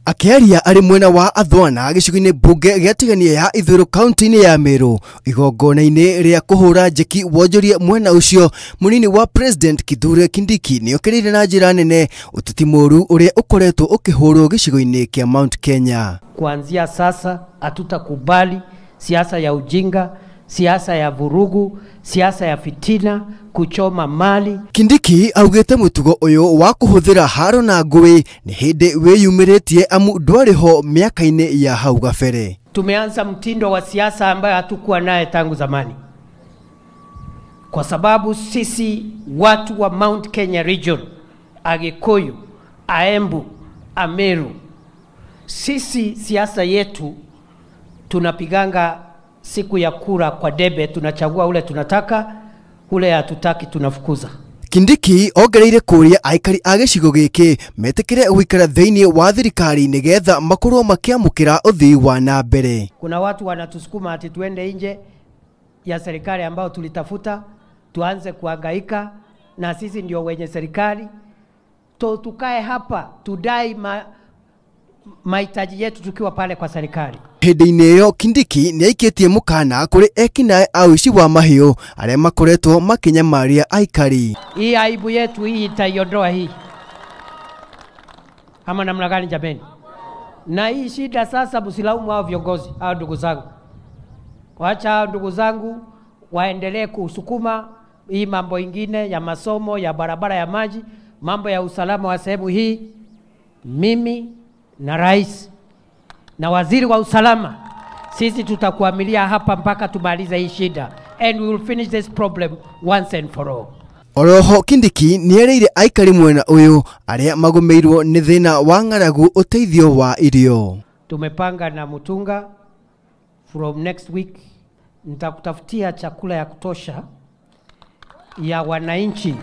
Akĩaria arĩ mwena wa Athwana gĩcigo-inĩ mbunge gĩa Tigania ya Ithũĩro kaunti-inĩ ya Meru igongona-inĩ rĩa kũhũra njeki wonjoria mwena ũcio, mũnini wa President Kithure Kindiki nĩokĩrĩire na njĩra nene ũteti mũru ũrĩa ũkoretwo ũkĩhũrwo gĩcigo-inĩ kĩa Mount Kenya. Kuanzia sasa hatutakubali siasa ya ujinga, siasa ya vurugu, siasa ya fitina, kuchoma mali. Kindiki augĩte mũtugo ũyũ wa kũhũthĩra haro na ngũĩ nĩ hĩndĩ wĩyumĩrĩtie amu ndwarĩ ho mĩaka-inĩ ya hau gabere. Tumeanza mtindo wa siasa ambayo hatukuwa naye tangu zamani, kwa sababu sisi watu wa Mount Kenya region, Agikuyu, Aembu, Ameru, sisi siasa yetu tunapiganga siku ya kura kwa debe, tunachagua ule tunataka, ule hatutaki tunafukuza. Kindiki ongereire kũria aikari a gĩcigo gĩkĩ metĩkĩre gũikara thĩinĩ wa thirikari nĩgetha makorwo makĩamũkĩra ũthii wa na mbere. Kuna watu wanatusukuma ati tuende nje ya serikali ambao tulitafuta, tuanze kuhangaika na sisi ndio wenye serikali. Tukae hapa tudai mahitaji yetu tukiwa pale kwa serikali. Hĩndĩ-inĩ ĩyo Kindiki nĩaikĩtie mũkana kũrĩ ekinaĩ a ũici wa mahiũ arĩa makoretwo makĩnyamaria aikari. Hii aibu yetu hii itaiondoa hii, ama namna gani jameni? Na hii shida sasa, msilaumu hao viongozi, hao ndugu zangu. Wacha hao ndugu zangu waendelee kusukuma hii mambo ingine ya masomo, ya barabara, ya maji, mambo ya usalama wa sehemu hii. Mimi na rais na waziri wa usalama, sisi tutakuamilia hapa mpaka tumalize hii shida, and we will finish this problem once and for all. Oroho Kindiki nĩerĩire aikari mwena ũyũ arĩa magũmĩirwo nĩ thĩna wa ng'aragu ũteithio wa irio. Tumepanga na Mutunga from next week nitakutafutia chakula ya kutosha ya wananchi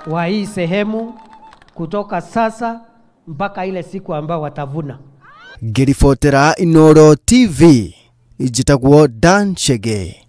wa hii sehemu kutoka sasa mpaka ile siku ambao watavuna. Ngĩribotera Inooro TV, njĩtagwo Dan Chege.